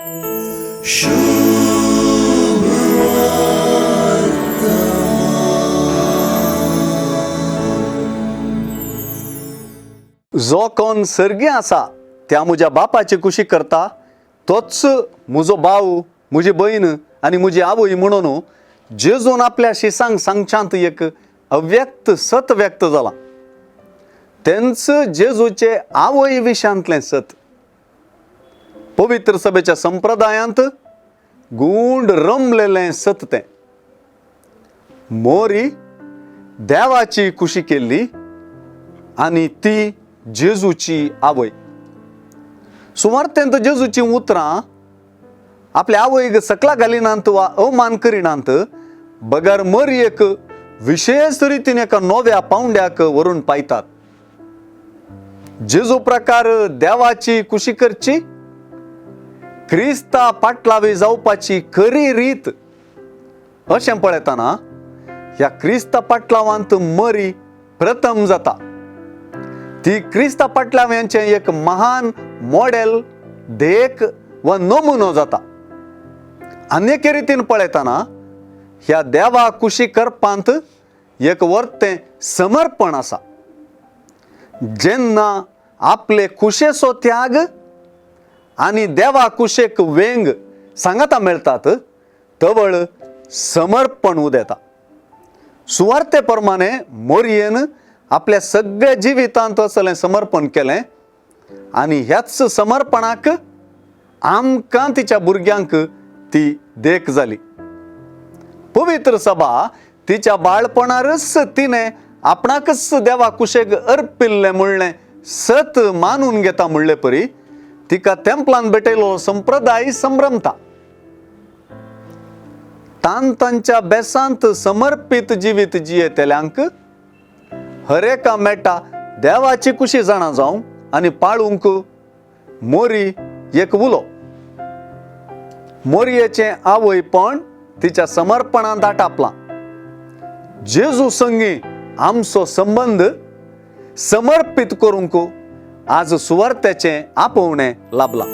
जो कोण सर्गी आसा त्या म्हज्या बापाची कुशी करता तोच म्हजो भाव, म्हजी भयण आनी म्हजी आवय म्हणून जेजून आपल्या शिसांक सांगच्यांत एक अव्यक्त सत व्यक्त जालां. तेंच जेजूचे आवय विशांतलें सत. पवित्र सभेच्या संप्रदायांत गूंड रमलेलें सत तें. मोरी देवाची कुशी केल्ली आनी ती जेजूची आवय. सुवार्तेंत जेजूचीं उतरां आपल्या आवयक सकला घालिनात वा अवमान करिनात, बगर मरयेक विशेश रितीन एका नव्या पावंड्याक व्हरून पायतात. जेजू प्रकार देवाची कुशी करची, क्रिस्ता पाटलावी जावपाची खरी रीत अशें पळयतना ह्या क्रिस्ता पाटलावांत मरी प्रथम जाता. ती क्रिस्ता पाटलाव्यांचें एक महान मॉडेल, देख वा नमुनो जाता. आनी एके रितीन पळयतना ह्या देवा कुशी करपांत एक वर्तें समर्पण आसा. जेन्ना आपले कुशेचो त्याग आनी देवा कुशेक वेंग सांगाता मेळटात तवळ समर्पण उदेता. सुवार्ते प्रमाणे मोरयेन आपल्या सगळ्या जिवितांत असलें समर्पण केलें आनी ह्याच समर्पणाक आमकां तिच्या भुरग्यांक ती देख जाली. पवित्र सभा तिच्या बाळपणारच तिणें आपणाकच देवा कुशेक अर्पिल्लें म्हणलें सत मानून घेता म्हणले परी तिका तेंपलान भेटयलो संप्रदाय संभ्रमता. तान तांच्या बेसांत समर्पीत जिवीत जियेतल्यांक हर एका मेळटा देवाची कुशी जाणा जावं आनी पाळूंक मोरी एक उलो. मोरयेचें आवयपण तिच्या समर्पणांत आटापलां. जेजू संगी आमचो संबंद समर्पीत करूंक आज सुवार्त्याचें आपोवणें लाबलां.